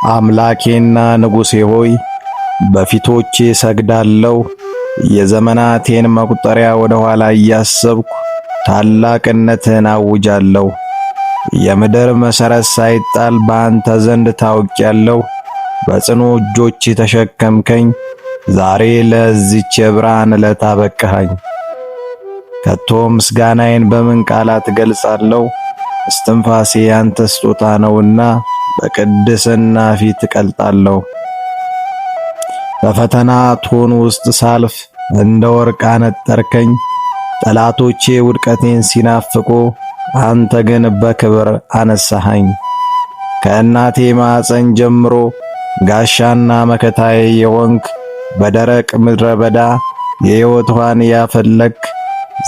አምላኬና ንጉሴ ሆይ በፊቶቼ ሰግዳለሁ። የዘመናቴን መቁጠሪያ ወደ ኋላ እያሰብኩ ታላቅነትህን አውጃለሁ። የምድር መሠረት ሳይጣል በአንተ ዘንድ ታውቄያለሁ። በጽኑ እጆች ተሸከምከኝ፣ ዛሬ ለዚች የብርሃን ዕለት አበቃኸኝ። ከቶ ምስጋናዬን በምን ቃላት እገልጻለሁ? እስትንፋሴ ያንተ ስጦታ ነውና በቅድስና ፊት እቀልጣለሁ። በፈተና እቶን ውስጥ ሳልፍ እንደ ወርቅ አነጠርከኝ። ጠላቶቼ ውድቀቴን ሲናፍቁ፣ አንተ ግን በክብር አነሳኸኝ። ከእናቴ ማዕፀን ጀምሮ ጋሻና መከታዬ የሆንክ፣ በደረቅ ምድረ በዳ የሕይወት ውሃን ያፈለክ፣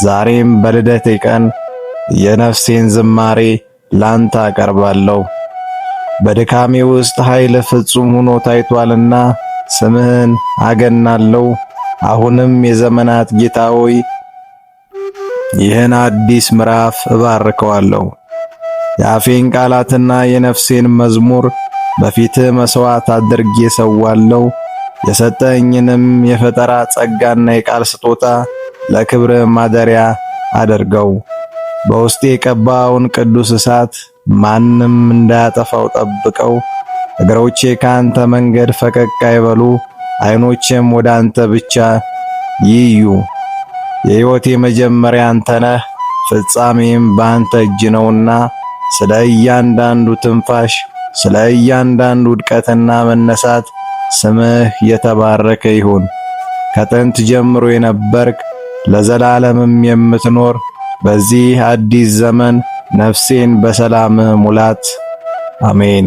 ዛሬም በልደቴ ቀን የነፍሴን ዝማሬ ላንተ አቀርባለሁ። በድካሜ ውስጥ ኃይል ፍጹም ሆኖ ታይቷልና ስምህን አገናለሁ። አሁንም የዘመናት ጌታ ሆይ ይህን አዲስ ምዕራፍ እባርከዋለሁ። የአፌን ቃላትና የነፍሴን መዝሙር በፊትህ መሥዋዕት አድርጌ ሰዋለሁ። የሰጠኝንም የፈጠራ ጸጋና የቃል ስጦታ ለክብርህ ማደሪያ አድርገው። በውስጤ የቀባውን ቅዱስ እሳት ማንም እንዳያጠፋው ጠብቀው። እግሮቼ ከአንተ መንገድ ፈቀቅ አይበሉ፣ ዓይኖቼም ወደ አንተ ብቻ ይዩ። የሕይወቴ መጀመሪያ አንተ ነህ፣ ፍጻሜም በአንተ እጅ ነውና ስለ እያንዳንዱ ትንፋሽ፣ ስለ እያንዳንዱ ውድቀትና መነሳት ስምህ የተባረከ ይሁን። ከጥንት ጀምሮ የነበርክ ለዘላለምም የምትኖር በዚህ አዲስ ዘመን ነፍሴን በሰላምህ ሙላት። አሜን።